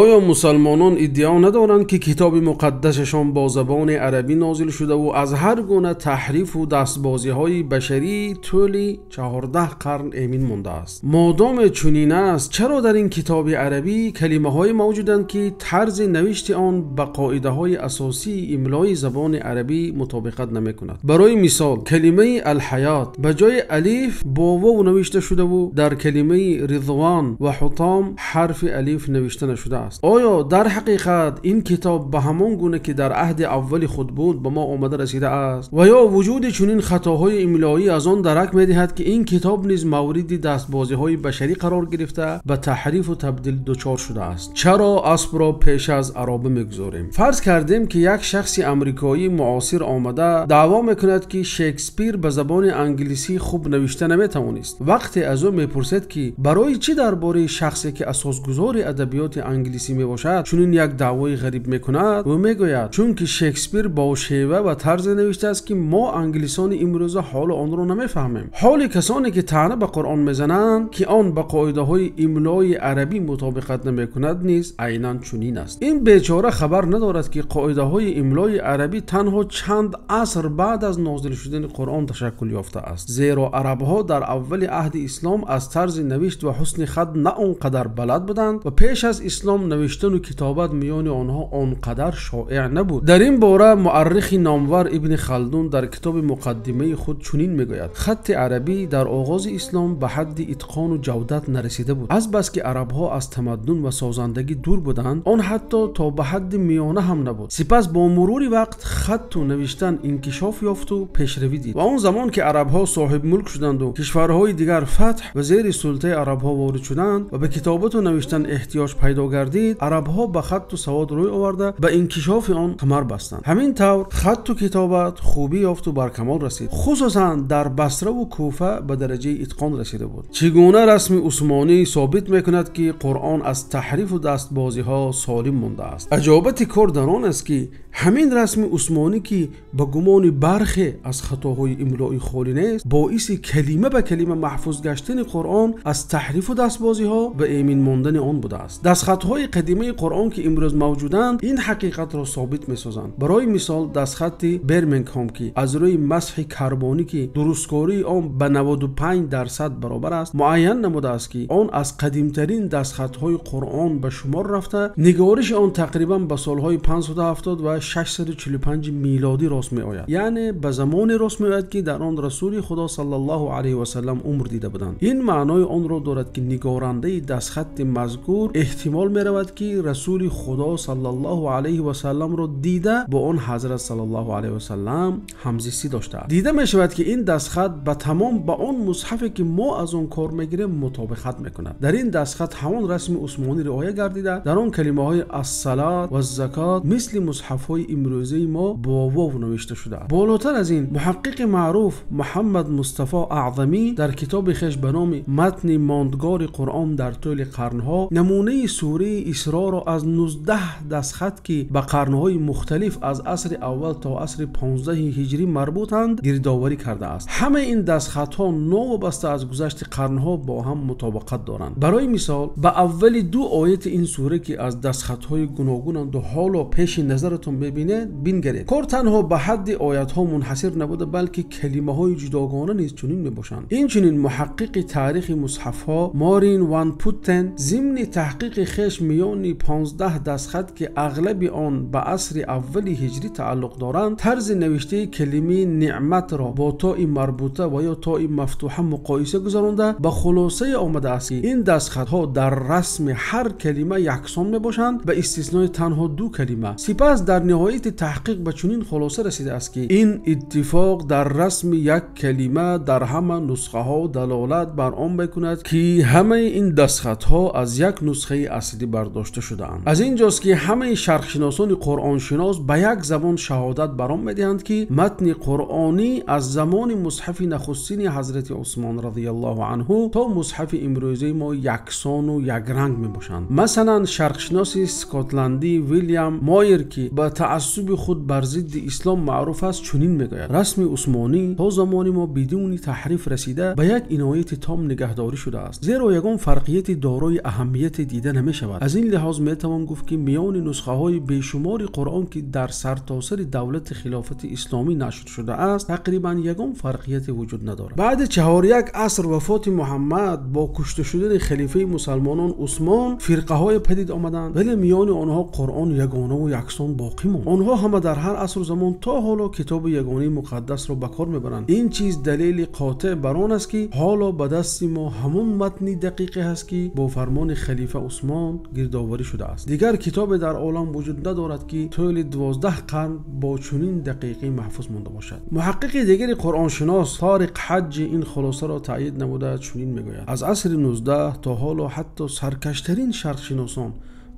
Оё мусулмонон иддао надоранд, ки китоби муқаддасашон бо забони арабӣ нозил шуда ва аз ҳар гуна таҳриф ва дастбозиҳои башарӣ тӯли 14 қарн амин мондааст? Модоме чунин аст, чаро дар ин китоби арабӣ калимаҳое мавҷуданд, ки тарзи навишти он ба қоидаҳои асосии имлои забони арабӣ мутобиқат намекунад? Барои мисол, калимаи ал-ҳаёт ба ҷои алиф бо вов навишта шуда ва дар калимаи ризвон ва ҳутом ҳарфи алиф навишта нашудааст. Оё дар ҳақиқат ин китоб ба ҳамон гуна, ки дар аҳди аввали худ буд, ба мо омада расидааст? Ва ё вуҷуди чунин хатоҳои имлоӣ аз он дарк медиҳад, ки ин китоб низ мавриди дастбозиҳои башарӣ қарор гирифта, ба таҳриф ва табдил дучор шудааст? Чаро аспро пеш аз ароба мегузорем? Фарз кардем, ки як шахси амрикоии муосир омада даъво мекунад, ки Шекспир ба забони англисӣ хуб навишта наметавонист. Вақте аз ӯ мепурсед, ки барои чӣ дар бораи шахсе, ки асосгузори адабиёти англисӣ мебошад, чунин як даъвои ғариб мекунад, ӯ мегӯяд: чунки Шекспир бо шева ва тарзе навиштааст, ки мо англисони имрӯза ҳоло онро намефаҳмем. Ҳоли касоне, ки таъна ба Қуръон мезананд, ки он ба қоидаҳои имлои арабӣ мутобиқат намекунад, низ айнан чунин аст. Ин бечора хабар надорад, ки қоидаҳои имлои арабӣ танҳо чанд аср баъд аз нозил шудани Қуръон ташаккул ёфтааст. Зеро арабҳо дар аввали аҳди ислом аз тарзи навишт ва ҳусни хат на он қадар балад буданд ва пеш аз ислом навиштан ва китобат миёни онҳо он қадар шоеъ набуд. Дар ин бора муаррихи номвар Ибни Халдун дар китоби Муқаддимаи худ чунин мегӯяд: хати арабӣ дар оғози ислом ба ҳадди итқон ва ҷавдат нарасида буд. Аз бас ки арабҳо аз тамаддун ва созандагӣ дур буданд, он ҳатто то ба ҳадди миёна ҳам набуд. Сипас бо мурури вақт хат ва навиштан инкишоф ёфт ва пешравӣ дид. Ва он замон ки арабҳо соҳиби мулк шуданд ва кишварҳои дигар фатҳ ва зери султаи арабҳо ворид шуданд ва ба китобат ва навиштан эҳтиёҷ пайдо гардид, арабҳо ба хат ва савод рӯй оварда ба инкишофи он камар бастанд. Ҳамин тавр хат ва китобат хубӣ ёфт ва бар камол расид. Хусусан дар Басра ва Куфа ба дараҷаи итқон расида буд. Чӣ гуна расми усмонӣ собит мекунад, ки Қуръон аз таҳриф ва дастбозиҳо солим мондааст? Аҷобати кор дар он аст, ки ҳамин расми усмонӣ, ки ба гумони бархе аз хатоҳои имлоӣ холӣ нест, боиси калима ба калима маҳфуз гаштани Қуръон аз таҳриф ва дастбозиҳо ва амин мондани он будааст. Дастхатҳои қадимаи Қуръон, ки имрӯз мавҷуданд, ин ҳақиқатро собит месозанд. Барои мисол, дастхати Бирмингем, ки аз рӯи масҳи карбонӣ, ки дурусткории он ба 95% баробар аст, муайян намудааст, ки он аз қадимтарин дастхатҳои Қуръон ба шумор рафта, нигориши он тақрибан ба солҳои 570 ва 645 милодӣ рост меояд. Яъне ба замоне рост меояд, ки дар он Расули Худо саллаллоҳу алайҳи васаллам умр дида буданд. Ин маънои онро дорад, ки нигорандаи дастхати мазкур эҳтимол меравад, ки Расули Худо саллаллоҳу алайҳи васалламро дида, бо он ҳазрат саллаллоҳу алайҳи васаллам ҳамзистӣ доштааст. Дида мешавад, ки ин дастхат ба тамом ба он мусҳафе, ки мо аз он кор мегирем, мутобиқат мекунад. Дар ин дастхат ҳамон расми усмонӣ риоя гардида, дар он калимаҳои ас-салот ва закот мисли мусҳафҳои имрӯзаи мо бо вов навишта шудааст. Болотар аз ин, муҳаққиқи маъруф Муҳаммад Мустафо Аъзамӣ дар китоби хеш ба номи Матни мондгори Қуръон дар тӯли қарнҳо намунаи сураи Исроро аз 19 дастхат, ки ба қарнҳои мухталиф аз асри аввал то асри 15 ҳиҷрӣ марбутанд, гирдоварӣ кардааст. Ҳамаи ин дастхатҳо новобаста аз гузашти қарнҳо бо ҳам мутобиқат доранд. Барои мисол, ба аввали ду ояти ин сура, ки аз дастхатҳои гуногунанд ва ҳоло пеши назаратон мебинед, бингаред. Кор танҳо ба ҳадди оятҳо мунҳасир набуда, балки калимаҳои ҷудогона низ чунин мебошанд. Инчунин муҳаққиқи таърихи мусҳафҳо Морин ван Путтен зимни таҳқиқи хеш миёни 15 дастхат, ки ағлаби он ба асри аввали ҳиҷрӣ тааллуқ доранд, тарзи навиштаи калимаи неъматро бо тои марбута ва ё тои мафтуҳа муқоиса гузаронда, ба хулосае омадааст, ки ин дастхатҳо дар расми ҳар калима яксон мебошанд, ба истиснои танҳо ду калима. Сипас дар ниҳояти таҳқиқ ба чунин хулоса расидааст, ки ин иттифоқ дар расми як калима дар ҳама нусхаҳо далолат бар он мекунад, ки ҳамаи ин дастхатҳо аз як нусхаи аслӣ бардошта шудаанд. Аз инҷост, ки ҳамаи шарқшиносони қуръоншинос ба як забон шаҳодат бар он медиҳанд, ки матни қуръонӣ аз замони мусҳафи нахустини ҳазрати Усмон разияллоҳу анҳу то мусҳафи имрӯзаи мо яксон ва якранг мебошанд. Масалан, шарқшиноси скотландӣ Вилям Мойер, ки ба таассуби худ бар зидди ислом маъруф аст, чунин мегӯяд: расми усмонӣ то замони мо бидуни таҳриф расида ба як инояти том нигаҳдорӣ шудааст, зеро ягон фарқияти дорои аҳамияте дида намешавад. Аз ин лиҳоз метавон гуфт, ки миёни нусхаҳои бешумори Қуръон, ки дар саросари давлати хилофати исломӣ нашр шудааст, тақрибан ягон фарқияте вуҷуд надорад. Баъд аз 41 аср вафоти Муҳаммад бо кушта шудани халифаи мусулмонон Усмон, фирқаҳое падид омаданд, вале миёни онҳо Қуръон ягона ва яксон боқӣ монд. Онҳо ҳама дар ҳар аср ва замон то ҳол китоби ягонаи муқаддасро ба кор мебаранд. Ин чиз далели қотеъ бар он аст, ки ҳоло ба дасти мо ҳамон матни дақиқе ҳаст, ки бо фармони халифа Усмон гирдоварӣ шудааст. Дигар китобе дар олам вуҷуд надорад, ки тӯли 12 қарн бо чунин дақиқӣ маҳфуз монда бошад. Муҳаққиқи дигари қуръоншинос Ториқ Ҳаҷ ин хулосаро тасдиқ намуда чунин мегӯяд: аз асри 19 то ҳоло ҳатто саркаштарин шарқшиносон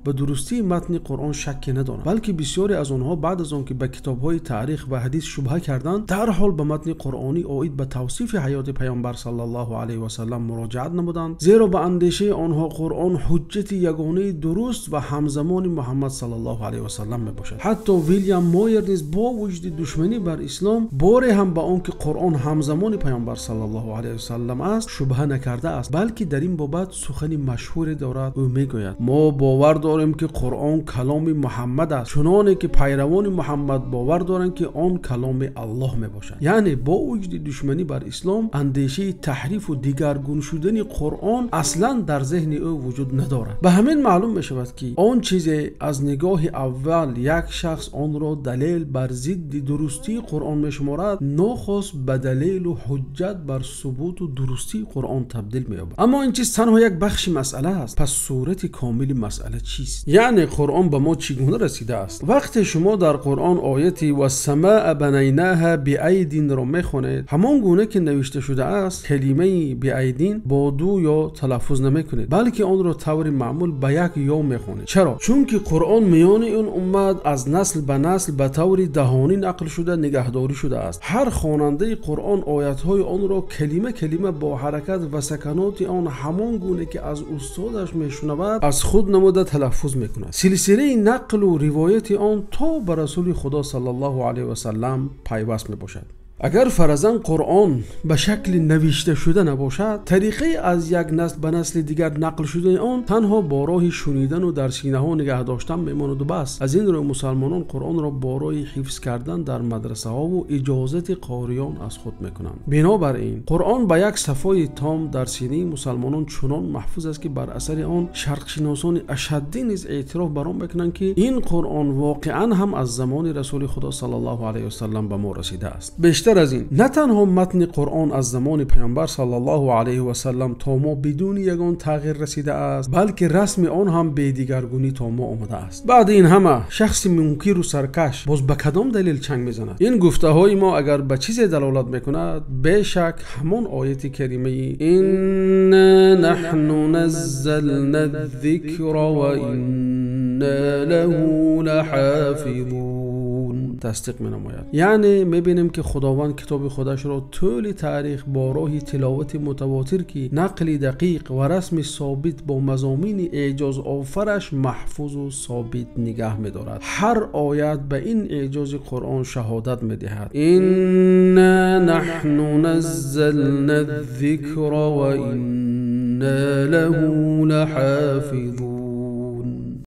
ба дурустии матни Қуръон шакке надоранд, балки бисёре аз онҳо баъд аз он ки ба китобҳои таърих ва ҳадис шубҳа карданд, дар ҳол ба матни қуръонӣ оид ба тавсифи ҳаёти Паёмбар саллаллоҳу алайҳи васаллам муроҷиат намуданд, зеро ба андешаи онҳо Қуръон ҳуҷҷати ягонаи дуруст ва ҳамзамони Муҳаммад саллаллоҳу алайҳи васаллам мебошад. Ҳатто Вилям Мойер низ бо вуҷуди душманӣ бар ислом боре ҳам ба он ки Қуръон ҳамзамони Паёмбар саллаллоҳу алайҳи васаллам аст шубҳа накардааст, балки дар ин бобат сухани машҳуре дорад. Ӯ мегӯяд: мо бовар дорем, ки Қуръон каломи Муҳаммад аст, чуноне ки пайравони Муҳаммад бовар доранд, ки он каломи Аллоҳ мебошад. Яъне бо вуҷуди душманӣ бар ислом, андешаи таҳриф ва дигаргун шудани Қуръон аслан дар зеҳни ӯ вуҷуд надорад. Ба ҳамин маълум мешавад, ки он чизе аз нигоҳи аввал як шахс онро далел бар зидди дурустии Қуръон мешуморад, нохост ба далел ва ҳуҷҷат бар субут ва дурустии Қуръон табдил меёбад. Аммо ин чиз танҳо як бахши масъала аст. Пас сурати комили масъала чист? Яъне Қуръон ба мо чӣ гуна расидааст? Вақте шумо дар Қуръон ояти вассамаа банайнаҳа биайдин-ро мехонед, ҳамон гуна ки навишта шудааст, калимаи биайдин бо ду ё талаффуз намекунед, балки онро таври маъмул ба як ё мехонед. Чаро? Чунки Қуръон миёни ин уммат аз насл ба насл ба таври даҳонӣ нақл шуда нигаҳдорӣ шудааст. Ҳар хонандаи Қуръон оятҳои онро калима калима бо ҳаракат ва саканоти он ҳамон гуна ки аз устодаш мешунавад аз худ намуда талаффуз мекунад. Силсилаи нақл ва ривояти он то ба Расули Худо саллаллоҳу алайҳи васаллам пайваст мебошад. Агар фарзан Қуръон ба шакли навишта шуда набошад, тариқаи аз як насл ба насли дигар нақл шудани он танҳо бо роҳи шунидан ва дар синаҳо нигаҳ доштан мемонд ва бас. Аз ин рӯ мусулмонон Қуръонро бо роҳи ҳифз кардан дар мадрасаҳо ва иҷозати қориён аз худ мекунанд. Бинобар ин Қуръон ба як сафои том дар синаи мусулмонон чунон маҳфуз аст, ки бар асари он шарқшиносони ашаддӣ низ эътироф бар он мекунанд, ки ин Қуръон воқеан ҳам аз замони Расули Худо саллаллоҳу алайҳи васаллам ба мо расидааст. Бештар аз ин, на танҳо матни Қуръон аз замони Паёмбар саллаллоҳу алайҳи васаллам то мо бидуни ягон тағйир расидааст, балки расми он ҳам бедигаргунӣ то мо омадааст. Баъд ин ҳама шахси мункир ва саркаш боз ба кадом далел чанг мезанад? Ин гуфтаҳои мо агар ба чизе далолат мекунад, бешак ҳамон ояти каримаи инна наҳну наззалназ-зикра ва инна лаҳу лаҳофизун тасдиқ менамояд. Яъне мебинем, ки Худованд китоби худашро тӯли таърих бо роҳи тиловати мутавотир, ки нақли дақиқ ва расми собит бо мазомини эъҷозофараш маҳфуз ва собит нигаҳ медорад. Ҳар оят ба ин эъҷози Қуръон шаҳодат медиҳад. Инна наҳну наззалназ-зикра ва инна лаҳу лаҳофизун.